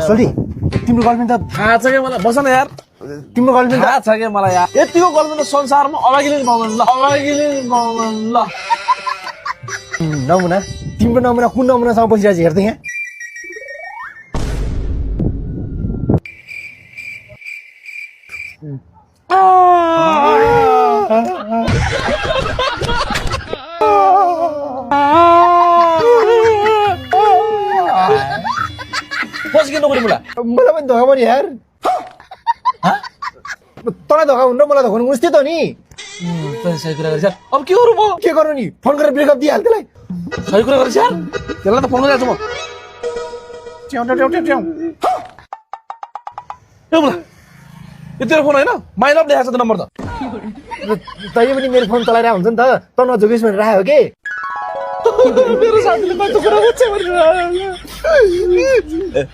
सोल्टी तिम्रो गर्लफ्रेन्ड त थाहा छ कि मलाई बस न यार तिम्रो गर्लफ्रेन्ड थाहा छ कि मलाई यार यतिको गर्लफ्रेन्ड त संसारमा अभागिले पाउँदैन ल अभागिले पाउँदैन ल नमुना तिम्रो नमुना कुन नमुनासँग बसिरहेको छ हेर्दै यहाँ बस किन नगरी मलाई मलाई पनि धोका पनि यार तँलाई धोका हुनु र मलाई धोका हुनु उस्तै त नि तैँले सही कुरा गरेछ अब के गरौँ म के गर्नु नि फोन गरेर ब्रेकअप दिइहाल त्यसलाई सही कुरा गरेछ यार त्यसलाई त फोन गरिरहेको छु म च्याउ च्याउ च्याउ च्याउ ए मलाई यो तेरो फोन होइन माइ लभ देखाएको छ त नम्बर त तैँले पनि मेरो फोन चलाइरहेको हुन्छ नि त त नझोकिस् भनेर राखेको के मेरो साथीले कस्तो कुरा बुझ्छ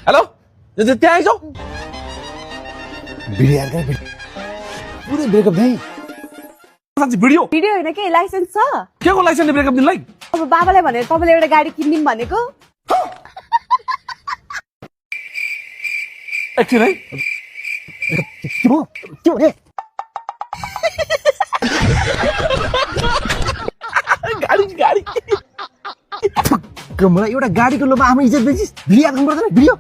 हेलो त्यहाँ आइजाउ भिडियो यार पुरै ब्रेकअप दिएँ साँच्ची भिडियो भिडियो होइन के लाइसेन्स छ के को लाइसेन्सले ब्रेकअप दिनलाई अब बाबालाई भनेर तपाईँले एउटा गाडी किनिदिउँ भनेको एकछिन है के भने गाडी गाडी मलाई एउटा गाडीको लोभमा आफ्नो इज्जत बेचिस् भिडियो याद गर्नु पर्दैन भिडियो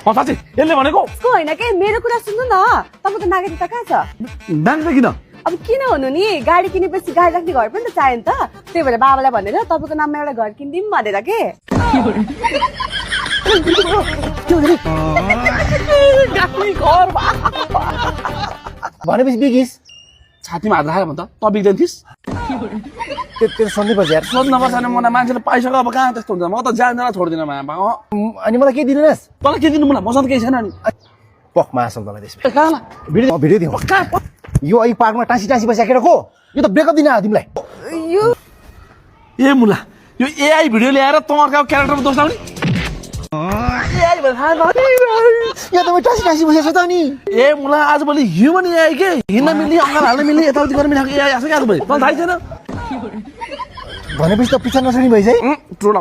साँच्ची यसले भनेको उसको होइन के मेरो कुरा सुन्नु न तपाईँको नागरिक त कहाँ छ ब्याङ्क किन अब किन हुनु नि गाडी किनेपछि गाडी राख्ने घर पनि त चाहियो नि त त्यही भएर बाबालाई भनेर तपाईँको नाममा एउटा घर किनिदिउँ भनेर के भनेपछि बिगिस् छातीमा हात राखेर भन्छ त बिग्दैन थिइस् त्यो सन्देह पर्छ यार सोध्न पर्छ भने मलाई मान्छेले पाइसक्यो अब कहाँ त्यस्तो हुन्छ म त जान्दैन छोड्दिनँ मामा अनि मलाई के दिनुहोस् तँलाई के दिनु मलाई मसँग केही छैन नि पक मासम तँलाई त्यसमा कहाँ भिडियो दिउँ यो अहिले पार्कमा टाँसी टाँसी बसेको केटाको यो त ब्रेकअप दिन आयो तिमीलाई यो ए मुला यो एआई भिडियो ल्याएर तँ अर्काको क्यारेक्टरमा दोष लाउने यो त टाँसी टाँसी बसेको छ त नि ए मुला आजभोलि ह्युमन एआई के हिँड्न मिल्ने अङ्गाल हाल्न मिल्ने यताउति गर्न मिल्ने एआई आएको छ क्या आजभोलि तँलाई थाहै छैन भनेपछि त पिछा नछाड्ने भइसक्यो ट्रोल